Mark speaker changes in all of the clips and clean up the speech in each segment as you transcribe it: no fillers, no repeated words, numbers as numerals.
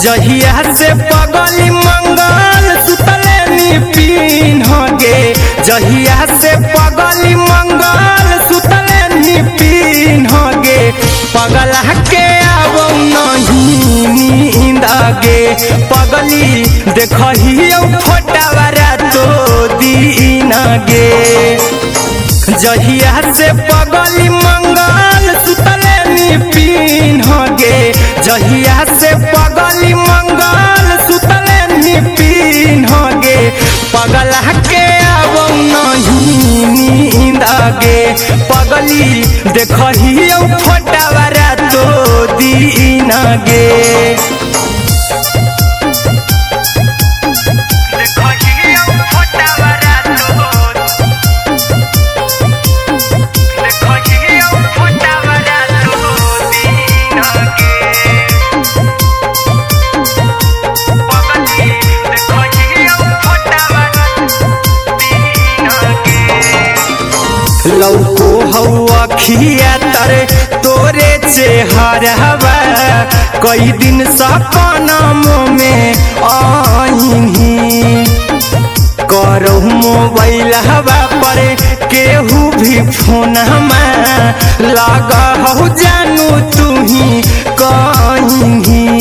Speaker 1: जहिया से पगली मंगल सुतले नी पीन गे, जहिया से पगली मंगल सुतले नी पीन गे, पगला के आबो नहीं नींद गे, पगली देखहियो फोटावा रातो दिन गे। जहिया से पगली मंगल सुतले नी पीन गे, जहिया से पगली मंगल सुतले नी पीन गे, पगला के आबो नहीं नींद गे, पगली देखहियो फोटावा रातो दिन गे। लौको हौ अखिया तरे तोरे चेहरवा, कई दिन सपना में आईनी, करहु मोबाइल हवा पर केहू भी फोन लगा हौ जानू तुही कहीं।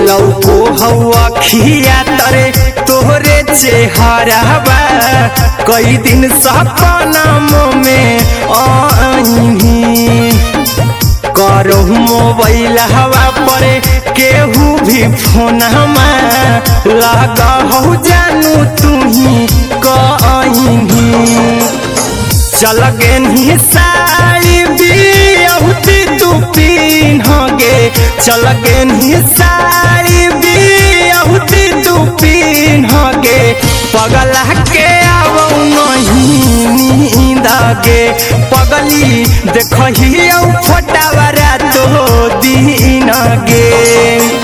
Speaker 1: लौको हौ अखिया तरे तोहरे चेहरवा, कई दिन सपना में आईनी, करहु मोबाइल हवा पर केहू भी फोन लगा हौ जानू तुही कहीं। चल गेनी साई बियाहुती तू पीन गे, चल गेनी साई बियाहुती तू पीन गे, पगला के आबो नहीं नींद गे, पगली देखहियो फोटावा रातो दिन गे।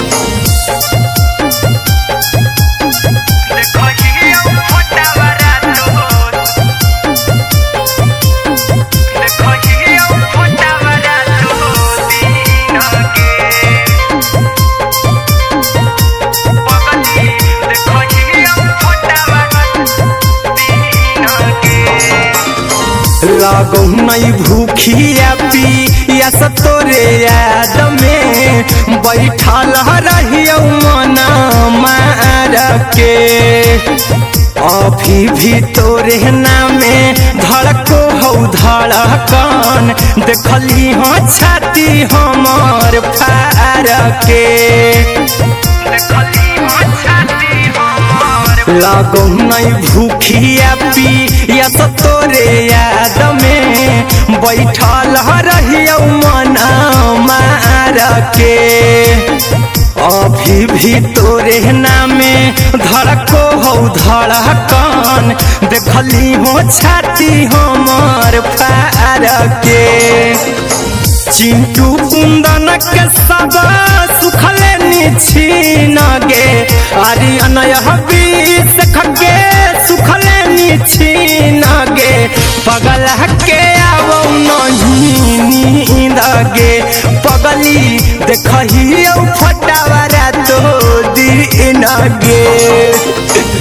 Speaker 1: लगौ नहीं भूखिया पिया तोरे याद में, बैठल रहियो मन मार के, अभी भी तोरे नामे धड़को हौ धड़कन, देखली हो छाती हमर फार के। लगौ नहीं भूखिया पिया तोरे याद में, बैठल रहियो मन मार के, अभी भी तोरे नामे धड़को हौ धड़कन, देखली हो छाती हमर फार के। चिंटू कुंदन के सब सुखले निछीन गे, आर्यन बीस खगे सुखले निछीन गे, पगला के आबो नहीं नींद गे, पगली देखहियो फोटावा रातो दिन गे।